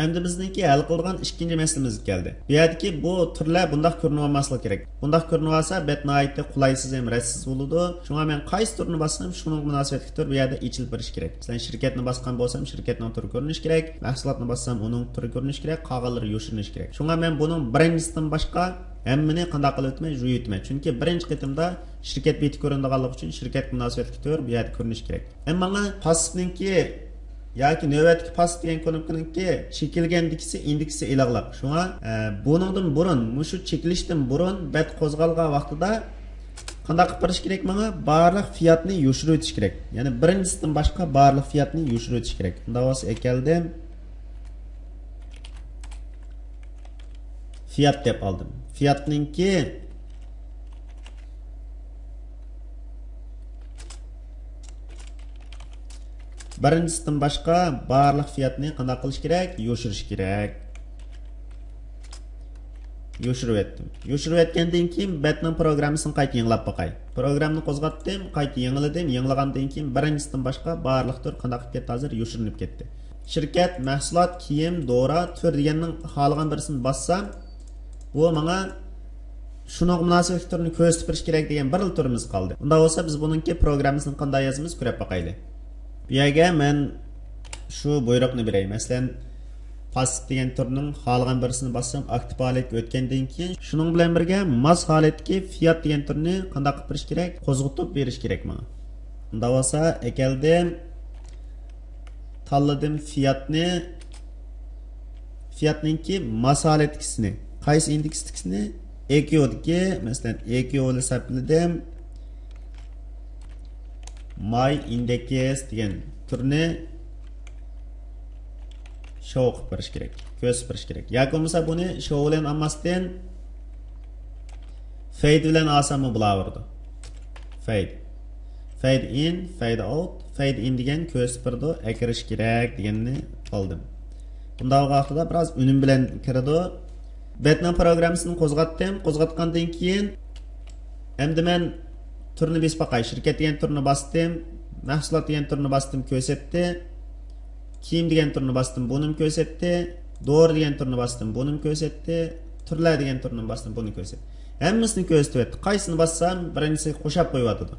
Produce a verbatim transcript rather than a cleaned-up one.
ئەمدى بىزنىڭكى ھەل قىلىدىغان ئىككىنچى مەسىلىمىزگە كەلدى. بۇ يەردىكى بۇ تۈرلەر بۇنداق كۆرۈنۈۋالماسلىقى كېرەك. بۇنداق كۆرۈنۈۋالسا، بەت ناھايىتى قولايسىز ھەم رەتسىز بولىدۇ. شۇڭا مەن قايسى تۈرنى باسسام، شۇنىڭغا مۇناسىۋەتلىك تۈر بۇ يەردە ئېچىلىپ بېرىشى كېرەك. مەسىلەن، شىركەتنى باسقان بولسام، شىركەتنىڭ تۈرى كۆرۈنۈشى كېرەك. مەھسۇلاتنى باسسام، ئۇنىڭ تۈرى كۆرۈنۈشى كېرەك. قالغانلىرى يوشۇرۇنۇشى كېرەك. شۇڭا مەن بۇنىڭ بىرىنچىسىدىن باشقا ھەممىنى قانداق قىلىۋېتىمەن؟ يويۇۋېتىمەن. چۈنكى بىرىنچى قېتىمدا شىركەت بېتى كۆرۈنىدىغانلىقى ئۈچۈن شىركەتكە مۇناسىۋەتلىك تۈر بۇ يەردە كۆرۈنۈشى كېرەك. ئەمما ماڭا پاسسىپنىڭكى ياكى نۆۋەتتىكى پاسسىپ دېگەن كۇنۇپكىنىڭكى چېكىلگەندىكىسى ئىندېكسى ئېلىغلىق. شۇڭا، ئە، بۇنىڭدىن بۇرۇن، مۇشۇ چېكىلىشتىن بۇرۇن بەت قوزغالغان ۋاقتىدا قانداق قىلىپ بېرىش كېرەك ماڭا؟ بارلىق فىياتنى يوشۇرۇۋېتىش كېرەك. يەنى بىرىنچىسىدىن باشقا بارلىق فىياتنى يوشۇرۇۋېتىش كېرەك. ئۇنداق بولسا ئەكەلدىم. فىيات دەپ ئالدىم. فىياتنىڭكى بىرىنچىسىدىن باشقا بارلىق فىياتنى قانداق قىلىش كېرەك؟ يوشۇرۇش كېرەك. يوشۇرۇۋەتتىم. يوشۇرۇۋەتكەندىن كېيىن بەتنىڭ پروگراممىسىنى قايتا يېڭىلاپ باقاي. پروگراممىنى قوزغاتتىم، قايتا يېڭىلىدىم. يېڭىلىغاندىن كېيىن بىرىنچىسىدىن باشقا بارلىق تۈر قانداق قىلىپ كەتتى؟ ھازىر يوشۇرۇنۇپ كەتتى. شىركەت، مەھسۇلات، كىيىم، دورا، تۈر دېگەننىڭ خالىغان بىرسىنى باسسام، بۇ ماڭا شۇنىڭغا مۇناسىۋەتلىك تۈرنى كۆرسىتىپ بېرىش كېرەك دېگەن بىرلا تۈرىمىز قالدى. ئۇنداق بولسا بىز بۇنىڭكى پروگراممىسىنى قانداق يازىمىز، كۆرۈپ باقايلى. بۇ يەرگە مەن شۇ بۇيرۇقنى بېرەي. مەسىلەن، پاسسىپ دېگەن تۈرنىڭ خالىغان بىرسىنى باسسام، ئاكتىپ ھالەتكە ئۆتكەندىن كېيىن، شۇنىڭ بىلەن بىرگە ماس ھالەتتىكى فىيات دېگەن تۈرنى قانداق قىلىپ بېرىش كېرەك؟ قوزغىتىپ بېرىش كېرەك ماڭا. ئۇنداق بولسا، ئەكەلدىم، تاللىدىم فىياتنى. فىياتنىڭكى ماس ھالەتتىكىسىنى، قايسى ئىندېكستىكىسىنى؟ ئېكيۇدىكى، مەسىلەن، ئېكيۇ ھېسابلىدىم. ماي ئىندېكس دېگەن تۈرنى شو قىلىپ بېرىش كېرەك، كۆرسىتىپ بېرىش كېرەك. ياكى بولمىسا بۇنى شو بىلەن ئالماستىن فەيد بىلەن ئالساممۇ بولاۋېرىدۇ. فەيد. فەيد ئىن، فەيد ئاۋت، فەيد ئىن دېگەن كۆرسىتىپ بېرىدۇ، ئەكىرىش كېرەك دېگەننى ئالدىم. بۇنداق ۋاقىتتا بىراز ئۈنۈم بىلەن كىرىدۇ. بەتنىڭ پروگراممىسىنى قوزغاتتىم. قوزغاتقاندىن كېيىن ئەمدى مەن تۈرنى بېسىپ باقاي. شىركەت دېگەن تۈرنى باستىم. مەھسۇلات دېگەن تۈرنى باستىم، كۆرسەتتى. كىيىم دېگەن تۈرنى باستىم، بۇنىمۇ كۆرسەتتى. دورا دېگەن تۈرنى باستىم، بۇنىمۇ كۆرسەتتى. تۈرلەر دېگەن تۈرنى باستىم، بۇنى كۆرسەتتى. ھەممىسىنى كۆرسىتىۋەتتى. قايسىنى باسسام، بىرىنچىسىگە قوشاپ قويۇۋاتىدۇ.